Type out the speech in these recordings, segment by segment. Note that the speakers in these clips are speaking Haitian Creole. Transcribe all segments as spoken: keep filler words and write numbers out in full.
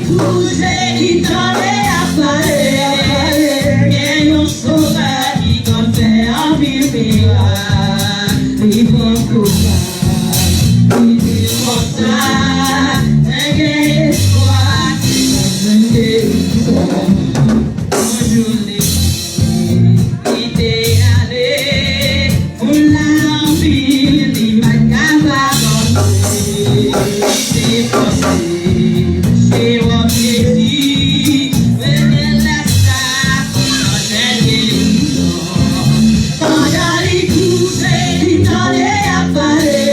Koute ki tande ap pale, gen yon Sovè ki konn fè anpil mirak. Li pran kouraj, li di konsa, mwen gen espwa, mwen gen espwa. Yon jounen li te ale, foul la anpil, li pa t ka pa panse. Li te panse se wòm Jezi, se te lè sa, li jwenn gerizon. Pandan li koute, li tande y ap pale,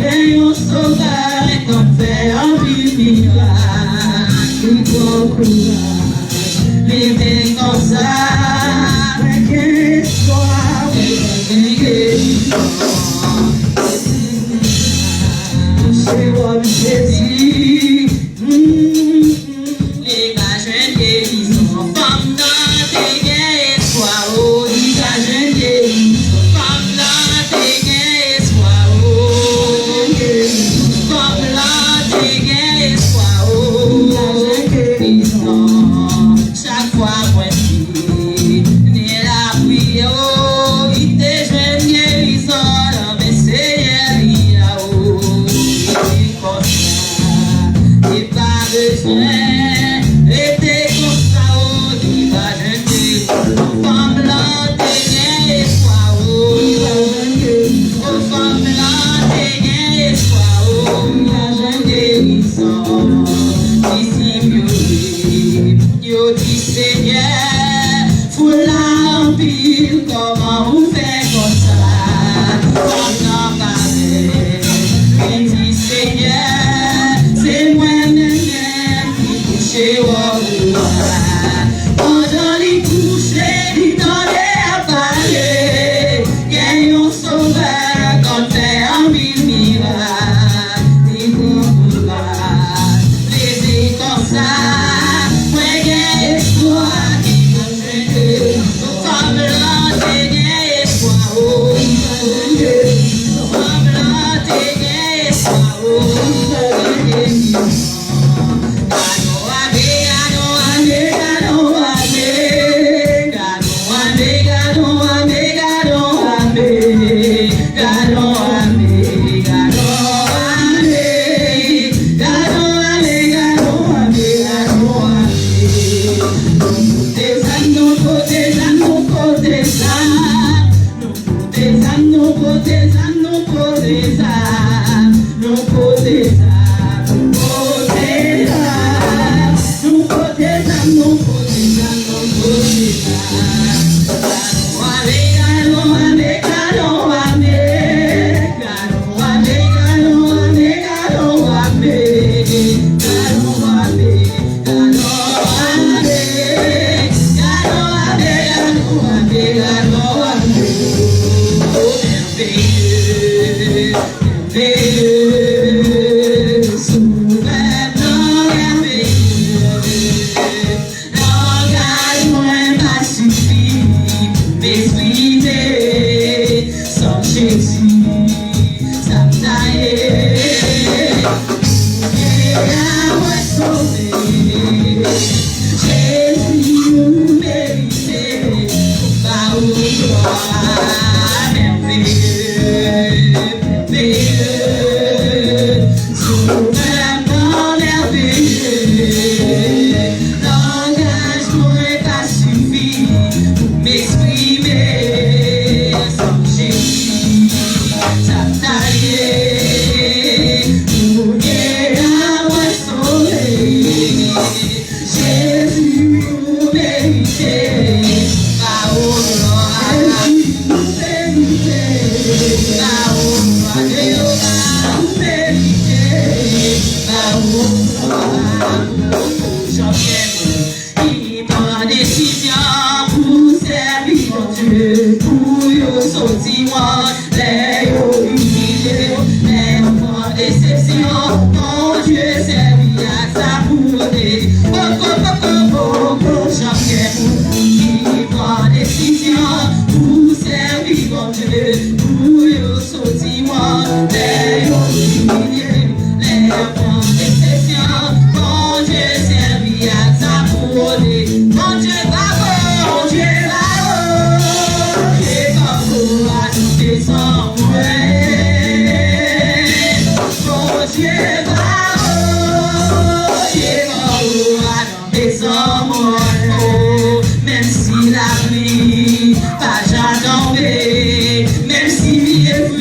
gen yon Sovè k ap fè anpil mirak. Li pran kouraj. Li di konsa, mwen gen espwa, mwen gen espwa. Se wòm Jezi. Li pa jwenn gerizon. Fanm nan te gen espwa, o, li pa jwenn gerizon. Fanm nan te gen espwa, o. Fanm nan te gen espwa, o. Li pa jwenn gerizon. Chak fwa mwen vini lapriyè, o, li te jwenn gerizon nan men Senyè li a, o. Li konsa, li pa bezwen rete konsa, o, li pa jwenn gerizon. Fanm lan te gen espwa, o. O, fanm lan te gen espwa, o. Li pa jwenn gerizon. Disip yo ri. Yo di, Senyè, foul la anpil, kòman ou fè konsa? Fanm nan pale, li di, Senyè, se mwen menm ki kouche wòm ou a. Pandan li kouche, li tande y ap pale, gen yon Sovè konn fè anpil mirak. Li pran kouraj, li di konsa, mwen gen espwa ki pral jwenn gerizon. Fanm lan te gen espwa, o. Fanm lan te gen espwa, o. Pote zam, nou pote zam, nou pote zam, nou pote zam, nou pote zam. Nou pote zam, nou pote zam, nou pote zam. Gad on ame, gad on ame, gad on ame. Gad on ame, gad on ame, gad on ame. Langaj mwen pa sifi pou m eksprime san Jezi. Sa m ta ye. Mwen sove. Jezi, ou merite. Ba ou glwa. Mèveye, mèveye. Sou mwen nan mèveye. Langaj mwen pa sifi pou m eksprime san Jezi. Sa m ta ye, ou gen a mwen sove. Jezi, ou merite. Ba ou glwa. Jezi, ou merite. Ba ou glwa. Jewova, ou merite. Ba ou glwa. Jan fè moun ki pran desizyon pou sèvi Bondye, pou yo soti wont lè yo imilye, lè yo pran desepsyon. Bondye sèvi ak sa pou te. Poko, poko, poko, jan fè moun ki pran desizyon pou sèvi Bondye, pou yo soti wont lè yo imilye, lè yo pran desepsyon. Bondye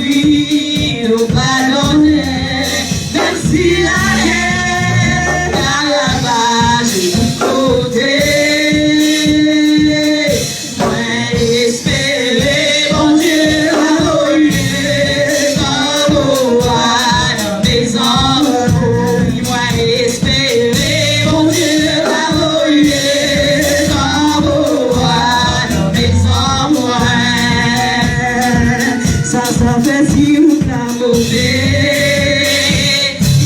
Yo padone, menm si latè ka ravaje tout kote. Mwen espere Bondye va voye tanbou a nan mezon. Mwen espere Bondye va voye tanbou a nan mezon mwen. Sa, sa fè si wout la move,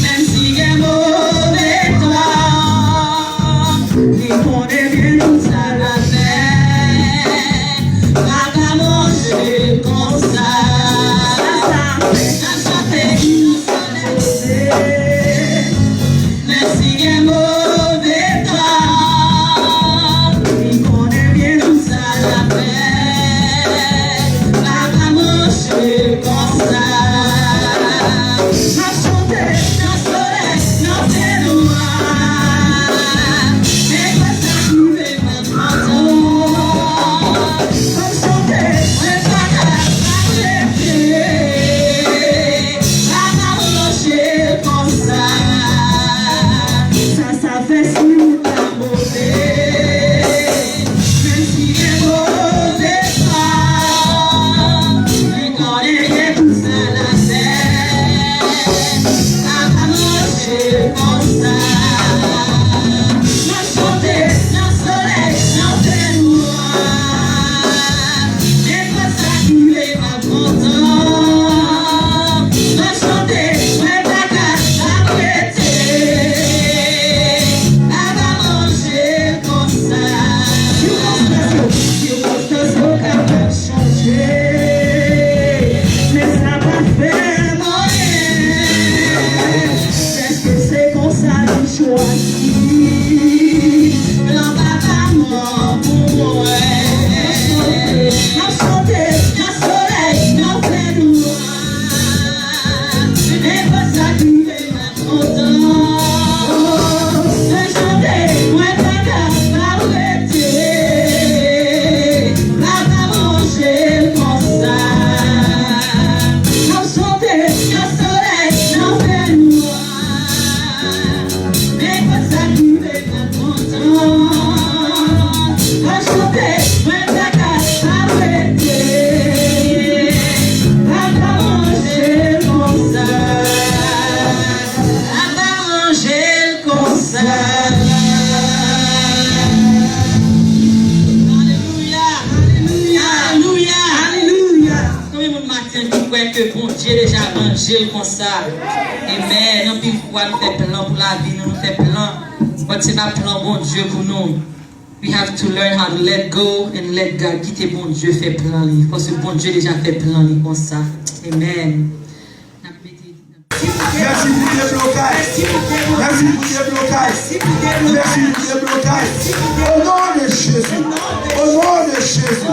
menm si gen move tan, li konnen byen tout sa l ap fè. Papa manje konsa. N ap chante, n ap chante. Menm si gen move tan, li konnen byen tout sa l ap fè. Papa manje konsa. N ap chante nan solèy, nan fènwa. Men konsa ki vle Chante nan solèy, nan fènwa. Nenpòt sa ki rive m ap kontan. Nan chante, mwen pa ka pa rete. Papa manje konsa. Sikonstans yo, sikonstans yo kapab chanje, men sa pa fè m anyen. Paske se konsa li chwazi. Plan papa mwen pou mwen. M ap chante nan solèy, nan fènwa. Nenpòt sa ki rive m ap kontan. Nan chante, mwen pa ka pa rete. Papa manje konsa. M ap chante nan solèy, nan fènwa. Nenpòt sa ki rive m ap kontan. M ap chante, mwen pa ka pa rete. Papa manje konsa. Papa manje konsa. Alelouya, alelouya, alelouya, alelouya. Konbyen moun maten ki kwè ke Bondye deja manje l konsa? Amen. Anpil fwa nou fè plan pou lavi nou, nou fè plan. But se pa plan Bondye pou nou. We have to learn how to let go and let God. Kite Bondye fè plan li. Paske Bondye deja fè plan li konsa. Amen. N ap mete Mèsi pou deblokaj. Mèsi pou deblokaj. Mèsi pou deblokaj. O non de Jezi. O non de Jezi.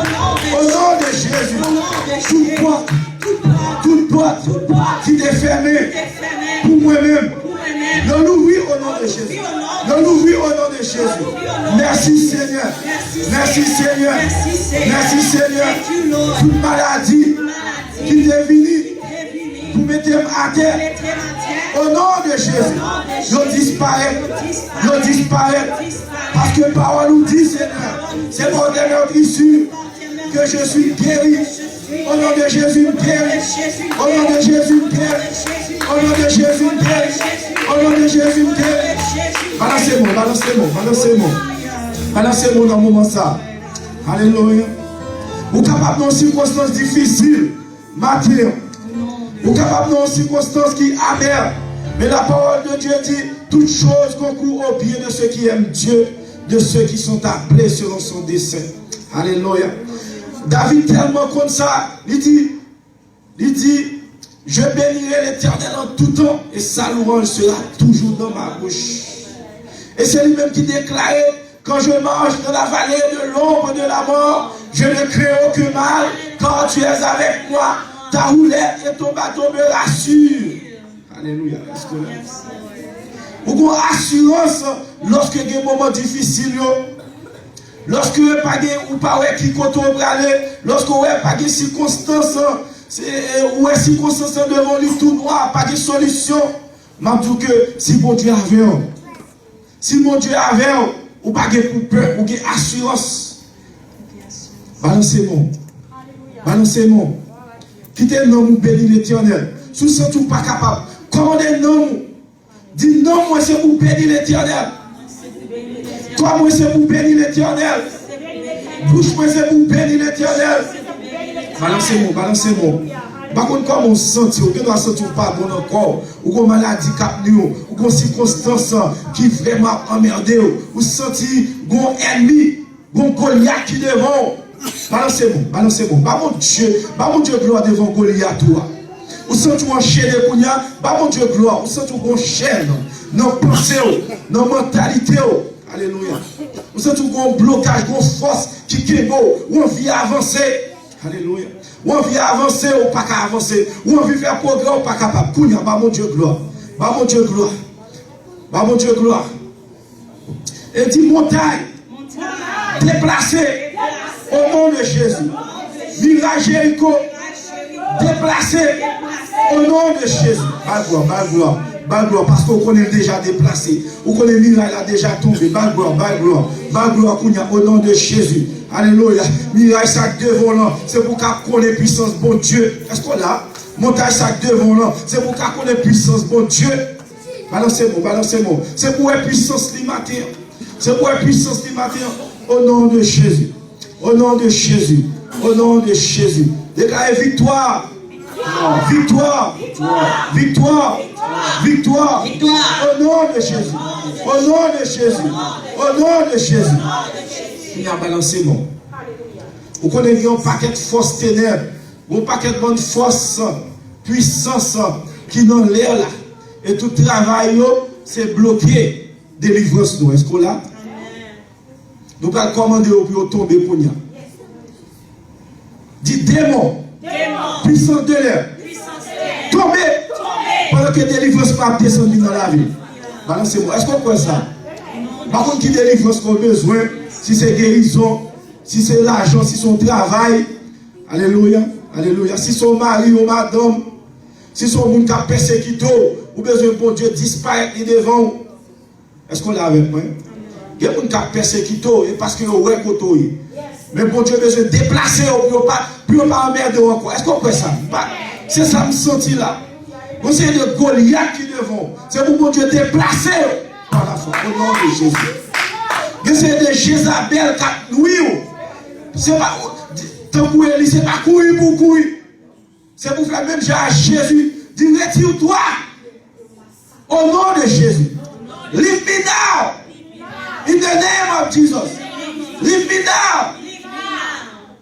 O non de Jezi. Tout pòt. Tout pòt ki te fèmen pou mwen menm. Yo louvri o non de Jezi. Yo louvri o non de Jezi. Mèsi Senyè. Mèsi Senyè. Mèsi Senyè. Tout maladi ki te vini pou mete m atè. O non de Jezi, yo disparèt. Yo disparèt. Paske pawòl ou di, Senyè, c'est par tes meurtrissures que je suis guéri. O non de Jezi, m geri. O non de Jezi, m geri. O non de Jezi, m geri. O non de Jezi, m geri. Balanse men w, balanse men w, balanse men w. Balanse men w nan moman sa. Alelouya. Ou kapab nan yon sikonstans difisil maten an. Ou kapab nan yon sikonstans ki amè. Men la parole de Dieu dit, toutes choses concourent au bien de ceux qui aiment Dieu, de ceux qui sont appelés selon son dessein. Alelouya. David tèlman konn sa, li di, li di, Je bénirai l'Éternel en tout temps, et sa louange sera toujours dans ma bouche. E se li menm ki deklare, Quand je marche dans la vallée de l'ombre de la mort, je ne crains aucun mal, car tu es avec moi. Ta houlette et ton bâton me rassurent. Alelouya. Ou gen asirans lòske gen moman difisil yo. Lòske pa gen, ou pa wè ki kote w prale, lòske w wè pa gen sikonstans Se, ou wè sikonstans lan devan w, li tou nwa, pa gen solisyon. M ap di w ke si Bondye avè w, si Bondye avè w, ou pa gen pou pè, ou gen asirans. Balanse men w. Balanse men w. Kite nanm ou beni Letènèl. Si w santi w pa kapab, kòmande nanm ou. Di, "Non, mwen se pou beni Letènèl. Kò mwen se pou beni Letènèl. Bouch mwen se pou beni Letènèl." Balanse men w, balanse men w. M pa konn kòman w santi w. Ou gendwa santi w pa bon nan kò w. Ou gon maladi k ap nwi w. Ou gon sikonstans ki vrèman ap anmède w. Ou santi gon ènmi. Gon Golyat ki devan w. Balanse men w, balanse men w. Ba Bondye, ba Bondye glwa devan Golyat ou a. Ou santi w anchene kounye a, ba Bondye glwa. Ou santi w gon chèn nan panse w, nan mantalite w. Alelouya. Ou santi w gon blokaj, gon fòs ki kenbe w. Ou anvi avanse. Alelouya. Ou anvi avanse, ou pa ka avanse. Ou anvi fè pwogrè, ou pa kapab. Kounye a, ba Bondye glwa. Ba Bondye glwa. Ba Bondye glwa. E di, "Montay, deplase, o non de Jezi. Miray Jeriko, deplase, o non de Jezi." Ba l glwa, ba l glwa, ba l glwa, paske ou konnen l deja deplase. Ou konnen miray la deja tonbe. Ba l glwa, ba l glwa, ba l glwa kounye a, o non de Jezi. Alelouya. Miray sa k devan w lan, se pou w ka konnen pwisans Bondye. Èske w la? Montay sa k devan w lan, se pou w ka konnen pwisans Bondye. Balanse men w, balanse men w. Se pou w wè pwisans li maten an. Se pou w wè pwisans li maten an. O non de Jezi. O non de Jezi. O non de Jezi. Deklare viktwa. Viktwa. Viktwa. Viktwa. O non de Jezi. O non de Jezi. O non de Jezi. Kounye a balanse men w. Ou konnen gen yon pakèt fòs tenèb, yon pakèt bann fòs, pwisans ki nan lè la. E tout travay yo, se bloke delivrans nou. Èske w la? Nou pral kòmande yo pou yo tonbe kounye a. Di, "Demon, pwisans de lè, tonbe!" Pandan ke delivrans pa ap desann vin nan lavi. Balanse men w. Èske w kwè sa? M pa konn ki delivrans ke w bezwen, si se gerizon, si se lajan, si se yon travay. Alelouya, alelouya. Si se yon mari, yon madanm, si se yon moun k ap pèsekite w, ou bezwen Bondye disparèt li devan w. Èske w la avèk mwen? Gen moun k ap pèsekite w, e paske yo wè kote w ye. Men Bondye bezwen deplase yo pou yo pa, pou yo pa anmède w ankò. Èske w kwè sa? M pa, se sa m santi la. Gon seri de Golyat ki devan w. Se pou Bondye deplase yo pa lafwa. O non de Jezi. Gen seri de Jezabèl k ap nwi w. Se pa, tankou Eli, se pa kouri pou w kouri. Se pou fè menm jan a Jezi, di, "Retire twa." O non de Jezi. Leave me now. In the name of Jesus. Leave me now.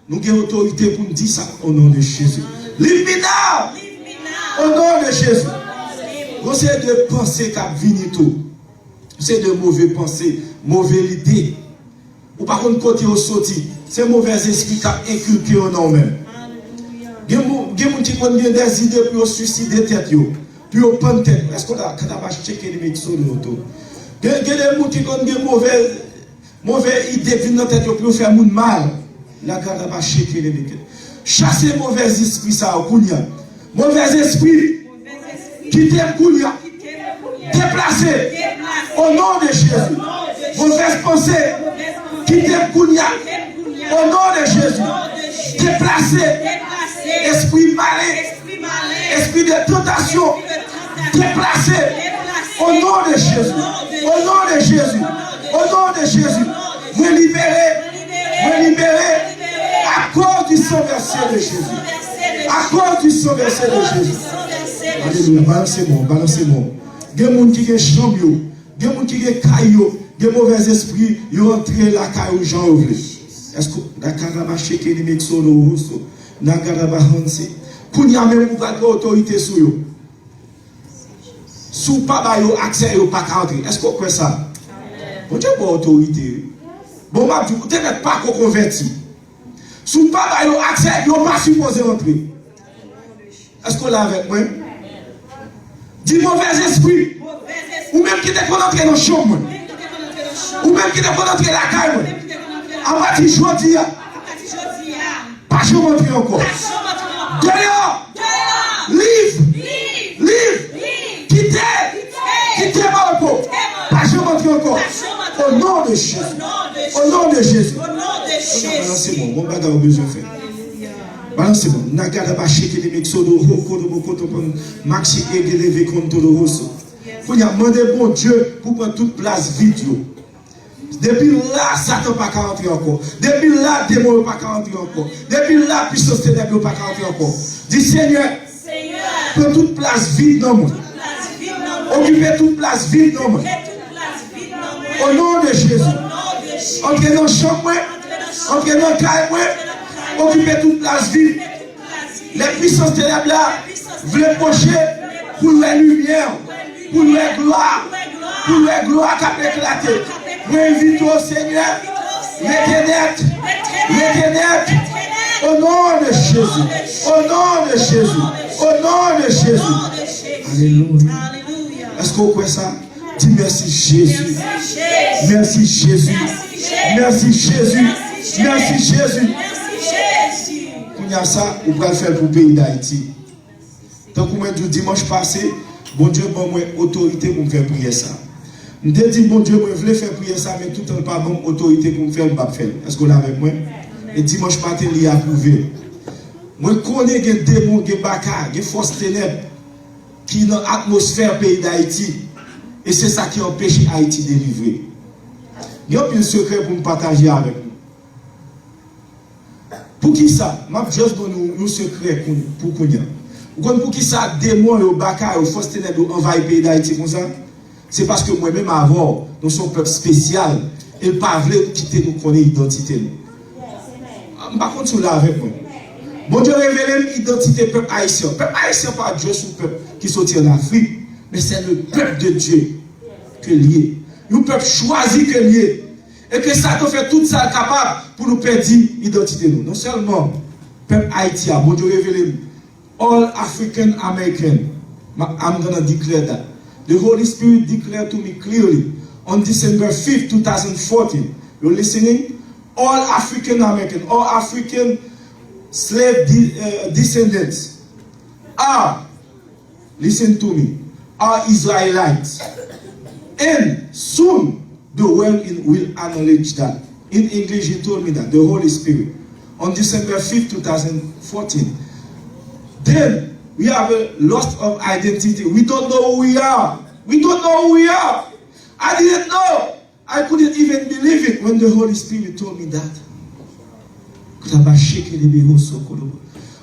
Nou gen otorite pou n di sa, o non de Jezi. Leave me now. O non de Jezi. Gon seri de panse k ap vini tou. Se de move panse, move lide. Ou pa konn kote yo soti. Se movèzespri k ap enkilke yo nan ou menm. Gen moun, gen moun ki konn gen dèzide pou yo swiside tèt yo, pou yo pann tèt yo. Èske w la? Kadaba cheke li met sou nou tou. Gen, gen de moun ki konn gen move, move ide k vin nan tèt yo pou yo fè moun mal. La kadaba cheke li met. Chase movèzespri sa yo kounye a. Movèzespri, kite m kounye a. Deplase. O non de Jezi. Movèz panse, kite m kounye a. O non de Jezi. Deplase. Espri malen, espri de tantasyon, deplase. O non de Jezi. O non de Jezi. O non de Jezi. Mwen libere. Mwen libere. Akoz di san vèse de Jezi. Akoz di san vèse de Jezi. Alelouya. Balanse men w, balanse men w. Gen moun ki gen chanm yo. Gen moun ki gen kay yo. Gen movèzespri, yo antre lakay ou jan yo vle. Èske, nakaraba sheke ni mexo no roso, nakaraba hanse. Kounye a menm ou pral gen otorite sou yo. Si w pa ba yo aksè, yo pa ka antre. Èske w kwè sa? Bondye ba w otorite, wi. Bon, m ap di w, ou te mèt pa ko konvèti. Si w pa ba yo aksè, yo pa sipoze antre. Èske w la avèk mwen? Di, movèzespri, ou menm ki te konn antre nan chanm mwen, ou menm ki te konn antre lakay mwen, apati jodi a, pa janm antre ankò. Deyò! de Jezi. O non de Jezi. O non de Jezi. Balanse mwen, gon bagay ou bezwen fè. Balanse mwen. Nagada ba sheke de mexodo, hoko de bokoto pon, maxi ege de vekonto de roso. Kounye a, mande Bondye pou pran tout plas vid yo. Depi la, Satan pa ka antre ankò. Depi la, demon yo pa ka antre ankò. Depi la, pisans tenèb yo pa ka antre ankò. Di, Senyè, pran tout plas vid nan mwen. Okipe tout plas vid nan mwen. O non de Jezi. Antre nan chanm mwen. Antre nan kay mwen. Okipe tout plas vid. Lè pisans tenèb la vle pwoche pou l wè limyè, pou l wè glwa, pou l wè glwa k ap eklate. Mwen envite w, Senyè, mete nèt, mete nèt, o non de Jezi, o non de Jezi, o non de Jezi. Alelouya. Èske w kwè sa? Di, mèsi Jezi. Mèsi Jezi. Mèsi Jezi. Mèsi Jezi. Kounye a sa, ou pral fè l pou peyi Dayiti. Tankou mwen di w dimanch pase, Bondye ban mwen otorite pou m fè priyè sa. M te di Bondye mwen vle fè priyè sa, men toutan l pa ban m otorite pou m fè l, m p ap fè l. Èske w la avèk mwen? E dimanch maten, li apwouve. Mwen konnen gen demon, gen baka, gen fòs tenèb ki nan atmosfè peyi Dayiti. E se sa ki anpeche Ayiti delivre. Gen anpil sekrè pou m pataje avèk nou. Poukisa? M ap just ban nou yon sekrè koun-, pou kounye a. Ou konn poukisa demon yo, baka yo, fòs tenèb yo anvayi peyi Dayiti konsa? Se paske mwen menm avè w, nou se yon pèp espesyal, e l pa vle kite nou konnen idantite nou. M pa konn si w la avèk mwen. Bondye revele m idantite pèp ayisyen. Pèp ayisyen pa just yon pèp ki soti ann Afrik, men c'est le peuple de Dieu ke l ye. Yon pèp chwazi ke l ye. E ke Satan fè tout sa l kapab pou nou pèdi idantite nou. Non sèlman pèp Ayiti a, Bondye revele m, all African American, ma-, I'm gonna declare that. The Holy Spirit declared to me clearly on December fifth, two thousand fourteen. You're listening? All African American, all African slave de-, uh, descendants are, listen to me, are Israelites. And soon the world in, will acknowledge that. In English, he told me that, the Holy Spirit, on December fifth, two thousand fourteen. Then we have a loss of identity. We don't know who we are. We don't know who we are. I didn't know. I couldn't even believe it when the Holy Spirit told me that.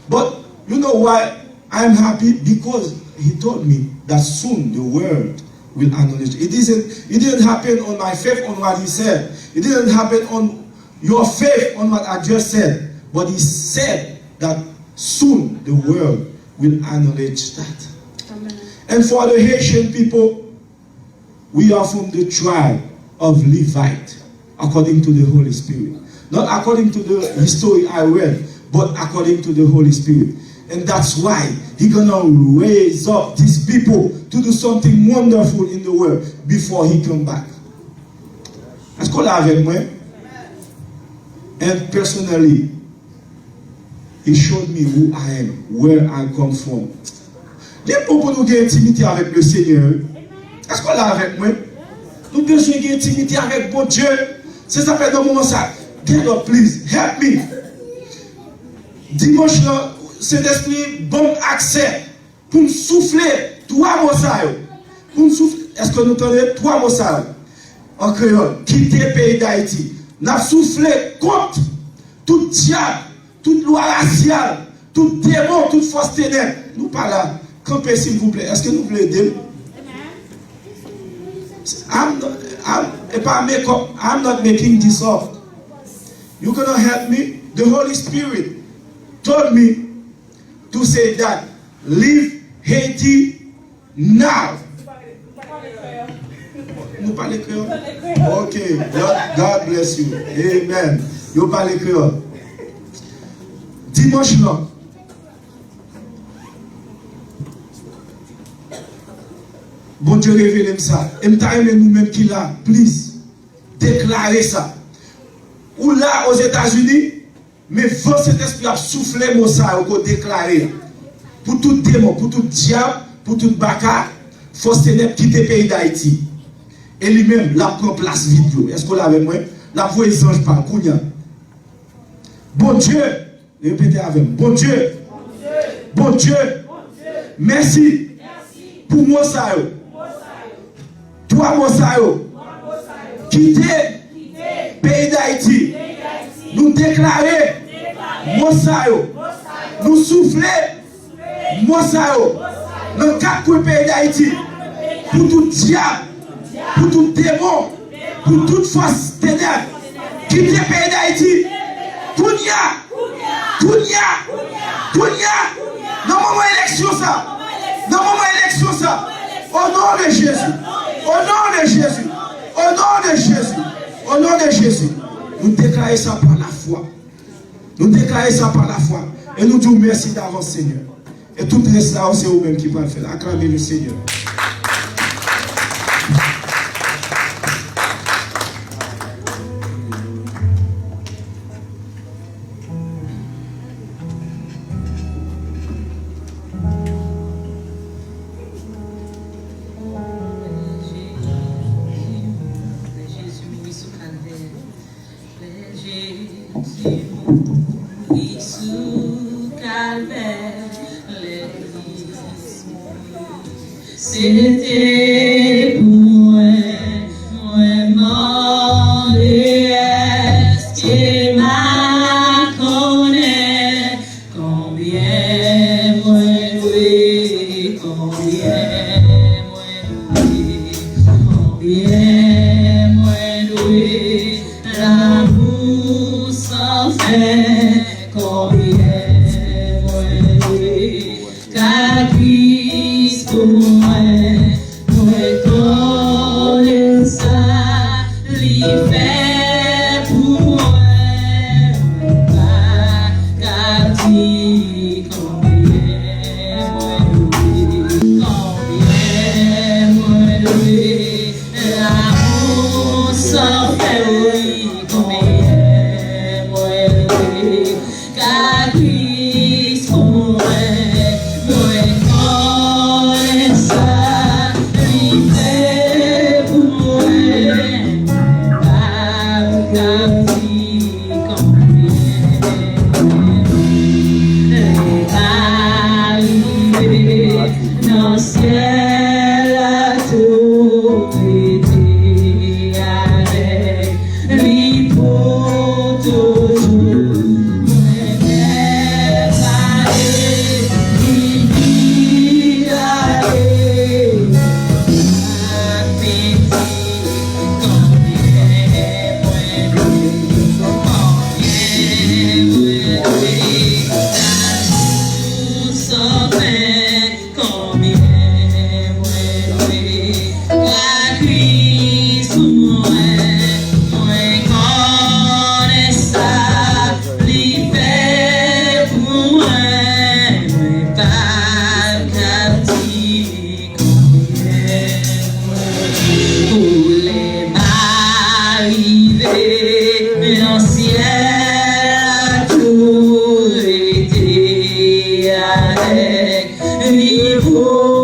But you know why I'm happy? Because he told me that soon the world will acknowledge. It isn't, it didn't happen on my faith, on what he said. It didn't happen on your faith, on what I just said. But he said that soon the world will acknowledge that. Amen. And for the Haitian people, we are from the tribe of Levite, according to the Holy Spirit. Not according to the history I read, but according to the Holy Spirit. And that's why he gonna raise up these people to do something wonderful in the world before he come back. Èske w la avèk mwen? And personally, he showed me who I am, where I come from. Li bon pou nou gen entimite avèk le Senyè. Èske w la avèk mwen? Nou bezwen gen entimite avèk Bondye. Se sa fè nan moman sa, get up, please, help me. Dimanch lan, Sentespri ban m aksè pou m soufle twa mo sa yo. Pou m soufle, èske nou tande twa mo sa yo? An kreyòl, kite peyi Dayiti. N ap soufle kont tout dyab, tout lwa rasyal, tout demon, tout fòs tenèb. Nou pa la. Kanpe, silvouplè. Èske nou vle ede m? I'm, I'm, e pa make up, I'm not making this up. You gonna help me? The Holy Spirit told me to say that leave Haiti now. Nou pale kreyòl? Ok. God, God bless you. Amen. Yo pale kreyòl. Dimanch lan, Bondye revele m sa. E m ta renmen nou menm ki la, please, deklare sa. Ou la Ozetazini, men van Sentespri ap soufle mo sa yo ke w deklare a. Pou tout demon, pou tout dyab, pou tout baka, fòs tenèb kite peyi Dayiti. E li menm, l ap pran plas vid yo. Èske w la avè mwen? L ap voye zanj pa l kounye a. Bondye, repete avè m. Bondye, Bondye, mèsi pou mo sa yo. Twa mo sa yo. Kite peyi Dayiti. Nou deklare mo sa yo. Nou soufle mo sa yo nan kat kwen peyi Dayiti, pou tout dyab, pou tout demon, pou tout fòs tenèb, kite peyi Dayiti. Kounye a, kounye a, kounye a, nan moman eleksyon sa, nan moman eleksyon sa, o non de Jezi, o non de Jezi, o non de Jezi, o non de Jezi, nou deklare sa pa lafwa. Nou deklare sa pa lafwa. E nou di w mèsi davans, Senyè. E tout rès la yo, se ou menm ki pral fè l. Aklame le Senyè. Lè Jezi mouri sou Kalvè, lè Jezi mouri sou Kalvè, lè Kris mouri, se te pou mwen. Mwen mande, èske m a konnen konbyen mwen dwe, konbyen mwen dwe, konbyen mwen dwe, lanmou san fen, konbyen mwen dwe, ka Kris pou mwen, mwen konnen sa li fè pou mwen, mwen pa ka di konbyen mwen dwe, konbyen mwen dwe, lanmou san fen, wi, konbyen mwen dwe, ka Kris pou mwen, mwen konnen sa li fè pou mwen, pa m ka di konbyen. Lè a rive nan syèl la, tou rete avèk li pou toujou. Mwen prepare li vin ale. Ak piti konbyen mwen dwe, konbyen mwen dwe, lanmou san fen. Konbyen mwen dwe, ka Kris pou mwen, mwen konnen sa li fè pou mwen, mwen pa ka di konbyen mwen dwe. Pou lè m a rive nan syèl la, tou rete avèk li pou